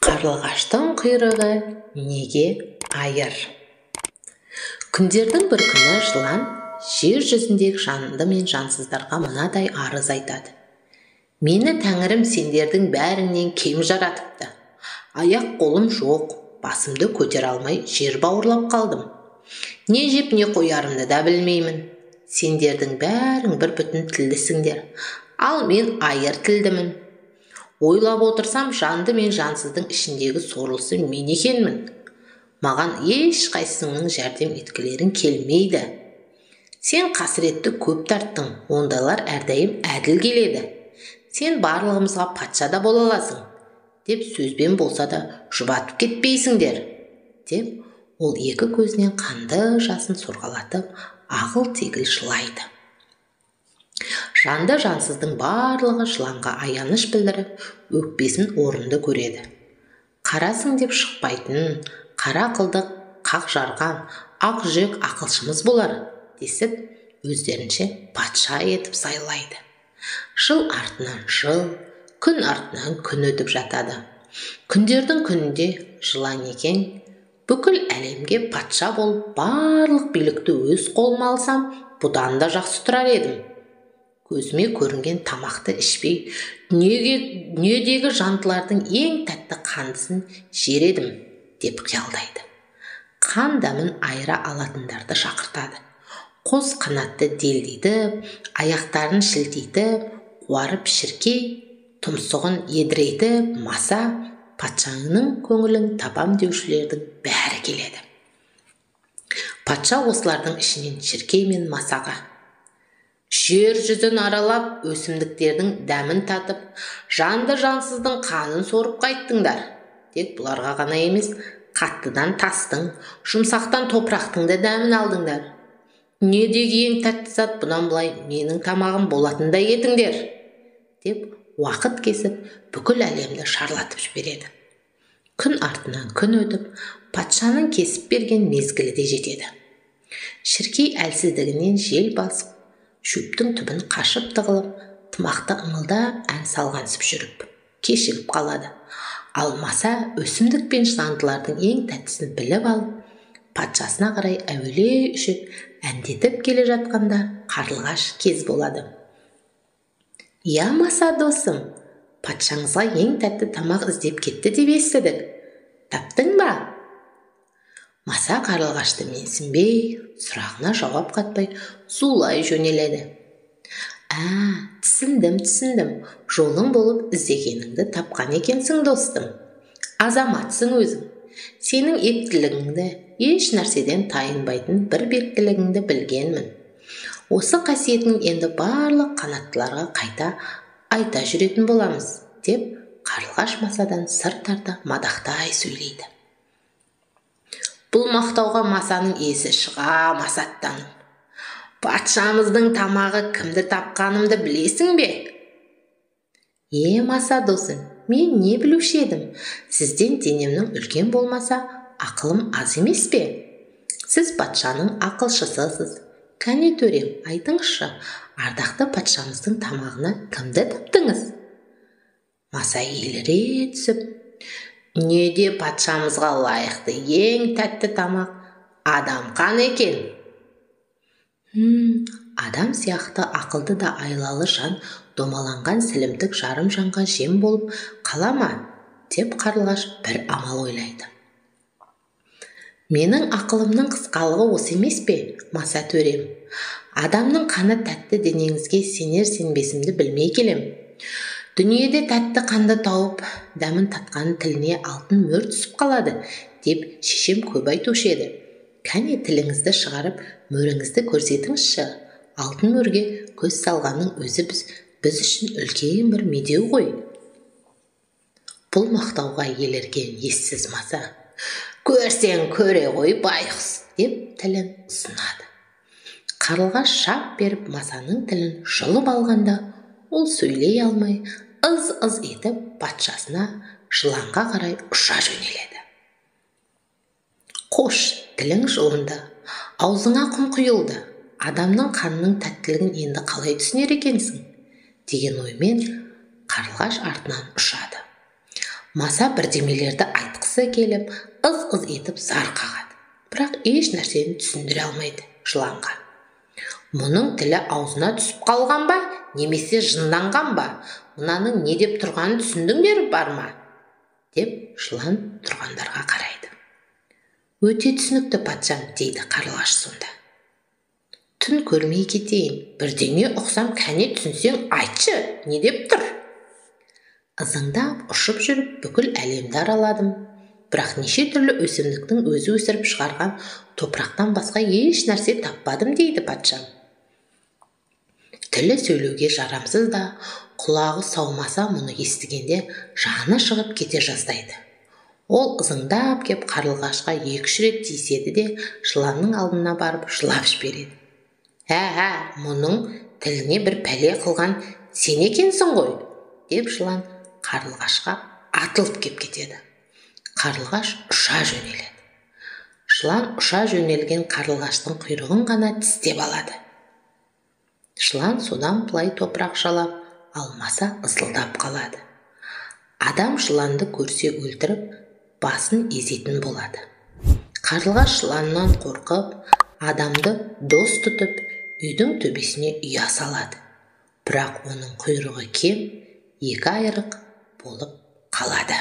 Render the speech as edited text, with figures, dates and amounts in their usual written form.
Қарлығаштың құйрығы неге айыр? Күндердің бір күні жылан жер жүзіндегі жанды мен жансыздарға мынадай арыз айтады. Мені тәңірім сендердің бәріңнен кем жаратыпты. Аяқ қолым жоқ, басымды көтере алмай жер бауырлап қалдым. Не жеп не қоярымды да білмеймін. Сендердің бәрің бір бүтін тілдісіңдер, ал мен айыр тілдімін. Ойлап отырсам, жанды мен жансыздың ішіндегі сорлысы мен екенмін. Маған ешқайсыңның жәрдем еткілерің келмейді. Сен қасіретті көп тарттың, ондайлар әрдайым әділ келеді. Сен барлығымызға патша да бола аласың, деп сөзбен болса да жұбатып кетпейсіңдер, деп ол екі көзінен қанды жасын сорғалатып, ағыл-тегіл жылайды. Жанды жансыздың барлығы жыланға аяныш білдіріп, өкпесін орынды көреді. Қарасың деп шықпайтын, қара қылды қақ жарған, ақ жүрек ақылшымыз болар, десіп, өздерінше патша етіп сайлайды. Жыл артынан жыл, күн артынан күн өтіп жатады. Күндердің күнінде жылан екен, бүкіл әлемге патша болып, барлық билікті өз қолыма алсам, бұдан да жақсы тұрар едім. Көзіме көрінген тамақты ішпей, дүниедегі жандылардың ең тәтті қандысын жер едім, деп қиялдайды. Қан дәмін айыра алатындарды шақыртады. Қос қанатты делдитіп, аяқтарын шілтейтіп, қуарып шіркей, тұмсығын едірейтіп, маса, патшаның көңілін табам деушілердің бәрі келеді. Патша осылардың ішінен шіркей мен масаға: жер жүзін аралап, өсімдіктердің дәмін татып, жанды жансыздың қанын сорып қайттыңдар. Тек бұларға ғана емес, қаттыдан тастың, жұмсақтан топырақтың да дәмін алдыңдар. Дүниедегі ең тәтті зат бұдан былай менің тамағым болатындай етіңдер, деп уақыт кесіп, бүкіл әлемді шарлатып жібереді. Күн артынан күн өтіп, патшаның кесіп берген мезгілі де жетеді. Шіркей әлсіздігінен жел басып, шөптің түбін қашып тығылып, тымақты ыңылдап ән салғансып жүріп, кешігіп қалады. Ал маса өсімдік пен жандылардың ең тәттісін біліп алып, патшасына қарай әуелей ұшып, әндетіп келе жатқанда қарлығаш кез болады. Я, маса досым, патшаңызға ең тәтті тамақ іздеп кетті деп естідік. Таптың ба? Маса қарлығашты менсінбей, сұрағына жауап қатпай, зулай жөнеледі. Ә, түсіндім, түсіндім, жолың болып іздегеніңді тапқан екенсің, достым. Азаматсың өзің. Сенің ептілігіңді, еш нәрседен тайынбайтын бір бектілігіңді білгенмін. Осы қасиетің енді барлық қанаттыларға қайта айта жүретін боламыз, деп қарлығаш масадан сыр тарта мадақтай сөйлейді. Бұл мақтауға масаның есі шыға масаттанып, патшамыздың тамағы кімді тапқанымды білесің бе? Е, маса досым, мен не білуші едім? Сізден денемнің үлкен болмаса, ақылым аз емес пе? Сіз патшаның ақылшысысыз. Кәне төрем, айтыңызшы, ардақты патшамыздың тамағына кімді таптыңыз? Маса еліре түсіп, дүниеде патшамызға лайықты ең тәтті тамақ адам қаны екен. Адам сияқты ақылды да айлалы жан домаланған сілімтік жарым жанға жем болып қала ма, деп қарлығаш бір амал ойлайды. Менің ақылымның қысқалығы осы емес пе, маса төрем? Адамның қаны тәтті денеңізге сенер сенбесімді білмей келем. Дүниеде тәтті қанды тауып, дәмін татқан тіліне алтын мөр түсіп қалады, деп шешем көп айтушы еді. Кәне тіліңізді шығарып, мөріңізді көрсетіңізші. Алтын мөрге көз салғанның өзі біз үшін үлкен бір медеу ғой. Бұл мақтауға елірген ессіз маса, көрсең көре ғой байғұс, деп тілін ұсынады. Қарлығаш шап беріп масаның тілін жұлып алғанда, ол сөйлей алмай, ыз-ыз етіп патшасына жыланға қарай ұша жөнеледі. Қош, тілің жұлынды, аузыңа құм құйылды, адамның қанының тәттілігін енді қалай түсінер екенсің, деген оймен қарлығаш артынан ұшады. Маса бірдемелерді айтқысы келіп, ыз-ыз етіп зар қағады. Бірақ еш нәрсені түсіндіре алмайды жыланға. Мұның тілі аузына түсіп қалған ба, немесе жынданған ба? Мынаның не деп тұрғанын түсіндіңдер бар ма? Деп жылан тұрғандарға қарайды. Өте түсінікті, патшам, дейді қарлығаш сонда. Түн көрмей кетейін, бірдеңе ұқсам, кәне түсінсең айтшы, не деп тұр? Ызыңдап ұшып жүріп бүкіл әлемді араладым. Бірақ неше түрлі өсімдіктің өзі өсіріп шығарған топырақтан басқа еш нәрсе таппадым, дейді патшам. Тілі сөйлеуге жарамсыз да, құлағы саумаса мұны естігенде жаны шығып кете жаздайды. Ол ызыңдап кеп қарлығашқа 2-3 рет тиіседі де, жыланның алдына барып жылап жібереді. Ә, мұның тіліне бір пәле қылған сен екенсің ғой, деп жылан қарлығашқа атылып кеп кетеді. Қарлығаш ұша жөнеледі. Жылан ұша жөнелген қарлығаштың құйрығын ғана тістеп алады. Жылан содан былай топырақ жалап, алмаса ызылдап қалады. Адам жыланды көрсе өлтіріп, басын езетін болады. Қарлығаш жыланнан қорқып, адамды дос тұтып, үйдің төбесіне ұя салады. Бірақ оның құйрығы кем, 2 айрық болып қалады.